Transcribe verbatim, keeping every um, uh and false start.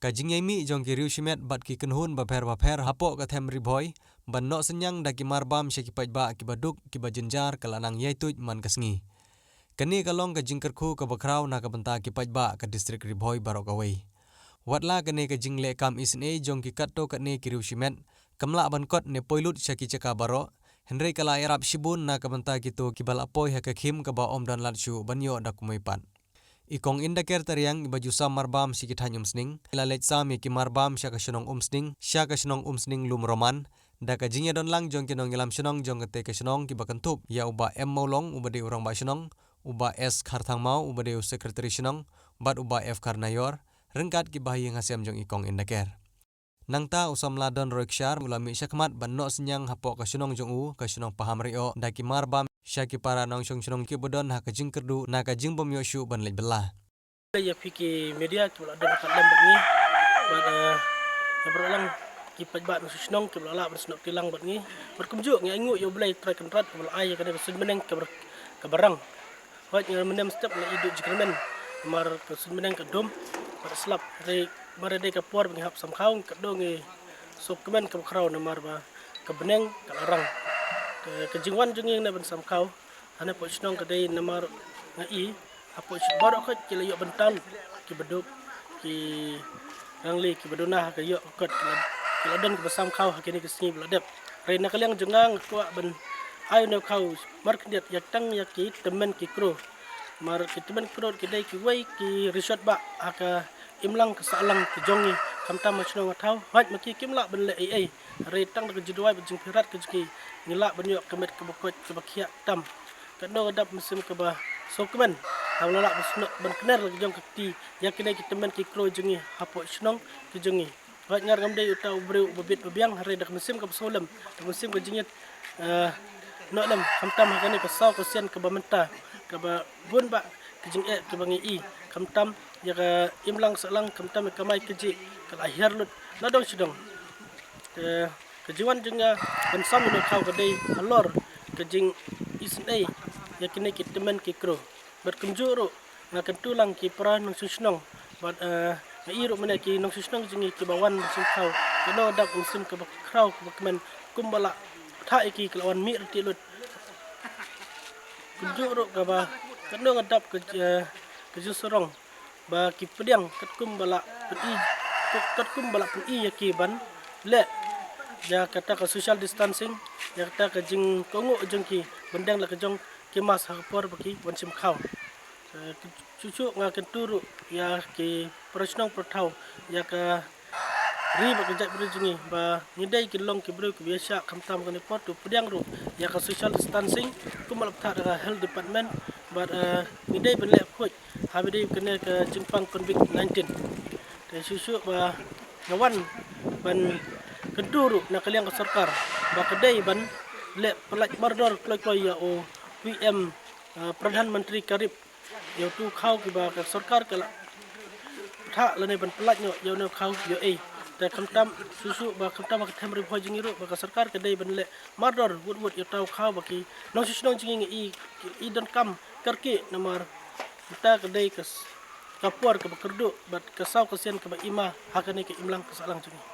Ka jingïaimih jong ki riew shimet bad ki kynhun bapher bapher hapoh ka them Ri Bhoi ban noh synñiang da ki marbam sha ki paidbah kiba duk kiba jynjar ka la nang ïaituid man ka sngi. Kane ka long ka jingkyrkhu kaba khraw na ka bynta ki paidbah ka distrik Ri Bhoi baroh kawei. Watla kane ka jingleh kam isynei jong ki katto katne ki riew shimet kam lah ban kot ne poi lut sha ki jaka baroh, hynrei ka la ïarap shibun na ka bynta kito kiba la poi ha ka khim kaba ym don lad shuh ban ïoh da kumwei pat. I Kong Indaker Tariang, iba ju sam marbam sha ki thaiñ Umsning, la leit sam ïa ki marbam sha ka shnong Umsning, sha ka shnong Umsning Lum Roman, da ka jingïadon lang jong ki nongïalam shnong jong kata ka shnong kiba kynthup ïa u Bah M Mawlong uba dei u rangbah shnong, u Bah S Kharthangmaw uba dei u sekretari shnong, bad u Bah F Kharnaior, ryngkat ki bahaïing hasem jong i Kong Indaker. Nangta u samla Don Roy Kshar u la mih shakhmat ban noh synñiang hapoh ka shnong jong u, ka shnong Paham Rioh, da ki marbam sha ki para nongshong shnong kiba don ha ka jingkyrduh na ka jingbym ïoh shuh ban leit bylla. Ïa phi ki media kiba la don ha ka lem bad ngi, bad, eh, ïa baroh lang ki paidbah nongshong shnong kiba la lah ban snoh kti lang bad ngi. Bad kumjuh ngi ainguh ïa U Blei Trai Kynrad uba la ai ïa kane ka suiñ bneng kaba, kaba rang. Hooid, nga mynne mynstep nga ïoh duh jingkyrmen namar ka suiñ bneng ka dum bad slap. Hynrei mar ïa dei ka por ba ngi hap sam khaw, ka dei ngi sngewkmen kaba khraw namar ba ka bneng ka la rang. Ka, ka jingwan jong ngi ne ban sam khaw hane hapoh shnong ka dei namar nga i hapoh shnong baroh khoit ki la ïoh bynta, kiba duk, ki rangli, kiba duna ha ka ïoh ka kot, ki la, ki la don kiba sam khaw ha kine ki sngi ba la dep. Hynrei na ka liang jong nga, nga kwah ban ai une u khaw markhyndiat ïa tang ïa ki tymmen ki kro. Mar ki tymmen kro ki dei kiwei ki rishot bah ha ka imlang ka sahlang ka jong ngi, khamtam ha shnong ha thaw. Hooid, ma ki kim lah ban leh ei ei, hynrei tang da ka jingduwai bad jingpyrkhat ka jong ngi, ngi lah ban ïoh ka met kaba koit kaba khiah tam. Katno ka dap mynsiem kaba sngewkmen haba la lah ban snoh ban kner la ka jong ka kti ïa kine ki tymmen ki kro jong ngi hapoh shnong ki jong ngi. Hooid, nga ruh ngam dei uta u briew uba bit ba biang, hynrei da ka mynsiem kaba sngewlem, da ka mynsiem ka jingïeit, eh, noh lem, khamtam ha kane ka saw ka sien kaba mynta, kaba bun bah ka jingeh kaba ngi i, khamtam ïa ka imlang sahlang, khamtam ïa ka kamai kajih ka la hiar lut na dong sha dong. Te ka jingwan jong nga ban sam ïa une u khaw ka dei halor ka jingisynei ïa kine ki tymmen ki kro. Bad kumjuh ruh nga kyntu lang ki para nongshong shnong bad, eh, nga i ruh mynne ki nongshong shnong jong ngi kiba wan ban shim khaw, katno ka dap mynsiem kaba khraw kaba kmen, kumba la thah ïa ki, ki la wan mih ryntih lut. Kumjuh ruh kaba katno ka dap ka, eh, ka jingsarong ba ki pdiang katkum ba la pyni, katkum ba la pyni ïa ki ban leh ïa kata ka social distancing, ïa kata ka jingkohnguh jong ki ban deng la ka jong ki mask ha ka por ba ki wan shim khaw. Eh, shuh shuh nga kyntu ruh ïa ki para shnong para thaw, ïa ka ri bad ka jaitbynriew jong ngi ba ngi dei ki long ki briew kiba ïaishah, khamtam kane por to pdiang ruh ïa ka social distancing kumba la pynthah da ka health department. Bad, eh, ngi dei ban leh khuid haba dei kane ka jingpang covid nineteen. Te shuh shuh ba nga wan ban kyntu ruh na ka liang ka sorkar ba ka dei ban leh pyllait mardor kloi kloi ïa u P M, eh, Pradhan Mantri Kharif, ïa utu u khaw kiba ka sorkar ka la thah lane ban pyllait noh ïa une u khaw ïoh ei. Te khamtam shuh shuh ba khamtam ha ka them Ri Bhoi jong ngi ruh ba ka sorkar ka dei ban leh mardor wut wut ïa uta u khaw ba ki nongshong shnong jong ngi i, i donkam kyrkieh namar uta ka dei ka s-, ka por kaba kyrduh bad ka saw ka sien kaba ima ha kane ka imlang ka sahlang jong ngi.